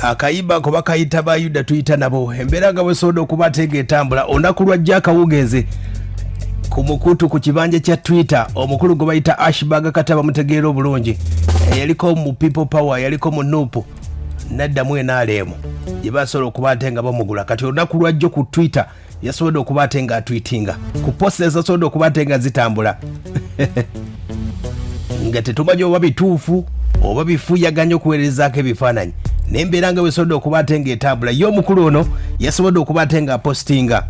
Akayimba ako bakayita Bayuda tuyita nabo. Embeera nga bwesobola okuba ate ng'etambula olunaku lwajja akawungeezi ku mukutu ku kibanja kya Twitter, omukulu gwe bayita Ashburg Kata bamutegeera obulungi, yaliko mu People Power, yaliko mu NUP, naddamu NRM gye basobola okuba ate nga bamugula. Kati olunaku lwajjo ku Twitter yasobodde okuba ate nga atwitinga ku post ezasobodde okuba ate nga zitambula nga tetumanyi oba bituufu oba bifuuyaganya okuweerezaako ebifaananyi, naye embeera nga bwesobodde okuba ate nga etambula, ye omukulu ono yasobodde okuba ate nga apostinga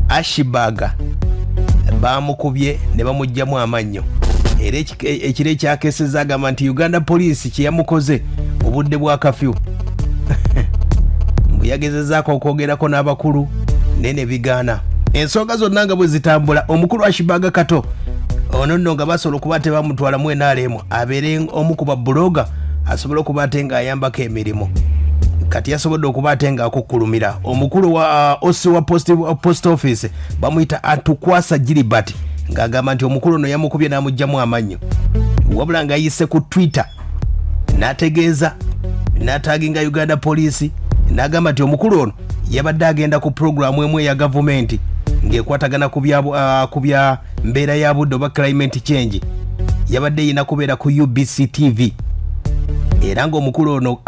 Ashburg bamukubye ne bamuggyamu amannyo, era ekiro ekyakeseza agamba nti Uganda Poliisi kyeyamukoze mu budde bwa kafyu, mbu yagezezaako okwogerako n'abakulu naye ne bigaana. Ensonga zonna nga bwe zitambula, omukulu Ashburg Kato ono nno nga basobola okuba tebamutwalamu NRM abeere omu ku babuloga asobole okuba ate ng'ayambako emirimu. Kati yasobodde okuba ate ng'akukkulumira omukulu wa OC wa post office, bamuyita Atukwasa Gilbert, ng'agamba nti omukulu ono yamukubye n'amuggyamu amannyo, wabula ng'ayise ku Twitter n'ategeeza n'ataginga Uganda Poliisi, n'agamba nti omukulu ono yabadde agenda ku pulogulaamu emu eya gavumenti ng'ekwatagana ku bya mbeera ya budde oba climate change, yabadde yina kubeera ku UBC TV, era ng'omukulu ono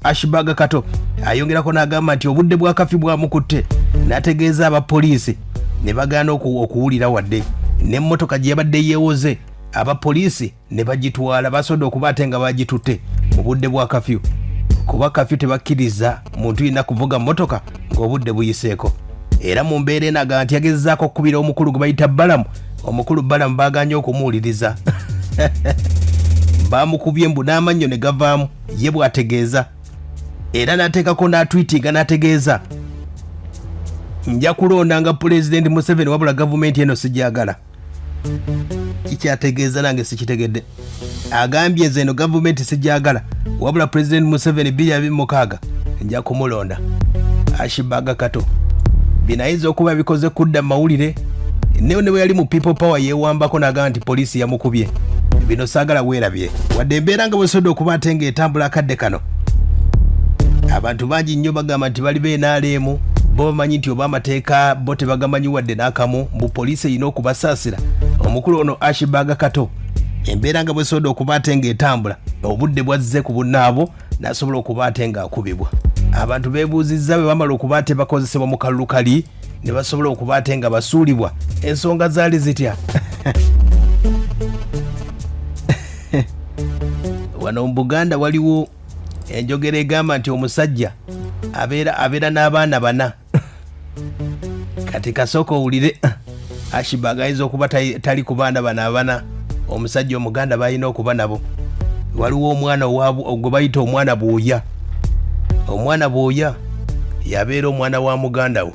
Ashburg Kato ayongerako n'agamba nti obudde bwa kafyu bwamukutte n'ategeeza abapoliisi ne bagaana okuwulira wadde n'emmotoka gye yabadde yeewoze abapoliisi ne bagitwala. Basobodde okuba ate nga bagitutte mu budde bwa kafyu, kuba kafyu tebakkiriza muntu yenna kuvuga mmotoka ng'obudde buyiseeko. Era mu mbeera eno agamba nti yagezezaako okukubira omukulu gwe bayita Balamu. Omukulu Balamu baganye okumuwuliriza. Bamukubye mbu n'amannyo ne gavaamu, ye bw'ategeeza, era n'ateekako n'atwitinga n'ategeeza, "Nja kulonda nga Pulezidenti Museveni, wabula gavumenti eno sijagala." Kikyategeeza nange sikitegedde. Agambye, "Nze eno gavumenti sijagala, wabula Pulezidenti Museveni 2026 nja kumulonda." Ashburg Kato bino ayinza okuba bikoze kudda mu mawulire, ne bwe yali mu People Power yeewambako n'agamba nti poliisi yamukubye. Bino saagala weerabye, wadde embeera nga bwesodde okuba ate ng'etambula akadde kano, abantu bangi nnyo bagamba nti bali ba NRM, bo bamanyi nti oba amateeka bo tebagamanyi wadde n'akamu, mbu poliisi erina okubasaasira. Omukulu ono Ashburg Kato, embeera nga bwesodde okuba ate ng'etambula, obudde bwazze ku bunnaabo n'asobola okuba ate ng'akubibwa. Abantu beebuuzizza bwe bamala okuba ate bakozesebwa mu kalulu kali ne basobola okuba ate nga basuulibwa, ensonga zaali zitya? Wano mu Buganda waliwo enjogera egamba nti omusajja abeera n'abaana bana. Kati kasooka owulire, Ashburg ayinza okuba tali ku baana bano abana omusajja Omuganda balina okuba nabo. Waliwo omwana gwe bayita omwana bwoya. Omwana bwoya yabeera omwana wa muganda we,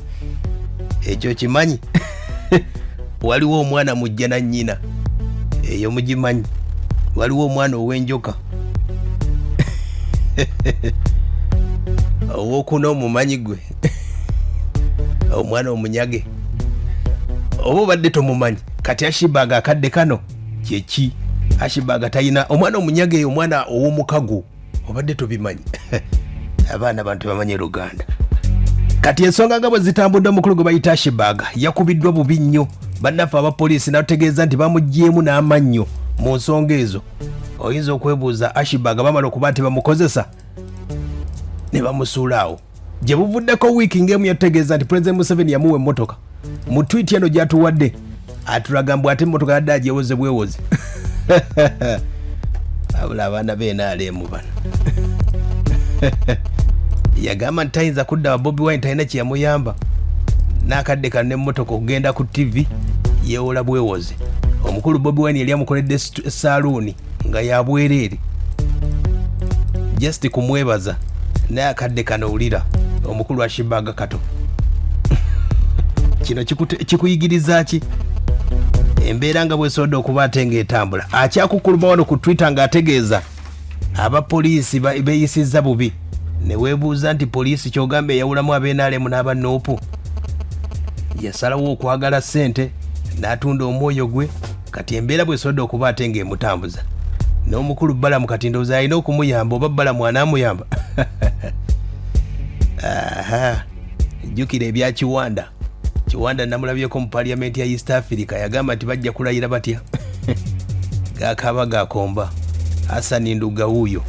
ekyo kimanyi. Waliwo omwana mujja na nnyina, eyo mugimanyi. Waliwo omwana ow'enjoka. Owokuna omumanyi gwe, omwana omunyage, oba obadde tomumanyi? Kati Ashburg akadde kano kyeki? Ashburg talina omwana omunyage, eyo omwana ow'omukago, obadde tobimanyi? Abaana bantu bamanyi Luganda. Kati ensonga nga bwe zitambudde, omukulu gwe bayita Ashburg yakubiddwa bubi nnyo bannaffe abapoliisi, nategeeza nti bamugyemu n'amannyo. Mu nsonga ezo oyinza okwebuuza, Ashburg bamala okuba nti bamukozesa ne bamusuula awo. Gye buvuddeko wiiki ng'emu yatutegeeza nti Pulezidenti Museveni yamuwa emmotoka. Mu twiti eno gy'atuwadde atulaga mbu ate emmotoka yadde agyewoze bwewoze. Abula abaana ba NRM bano, yagamba nti tayinza kudda wa Bobi Wine, talina kyeyamuyamba n'akadde kano, n'emmotoka okugenda ku TV yeewola bwewoze. Omukulu Bobi Wine yali amukoledde saaluuni nga yabwereere just kumwebaza, naye akadde kano owulira omukulu Ashburg Kato. Kino kikuyigiriza ki? Embeera nga bwesobodde okuba ate ng'etambula, akyakukkuluma wano ku Twitter ng'ategeeza abapoliisi beeyisizza bubi, ne weebuuza nti poliisi kyogamba eyawulamu ab'e NRM n'aba NUP yasalawo okwagala ssente n'atunda omwoyo gwe. Kati embeera bwesobodde okuba ate ng'emutambuza, N'omukulu Balamu kati ndowooza alina okumuyamba, oba Balamu anaamuyamba. Aha, jjukira ebya Kiwanda. Kiwanda namulabyeko mu Parliament ya East Africa, yagamba nti bajja kulayira batya, gakaaba gakomba. Hasani Nduga wuuyo.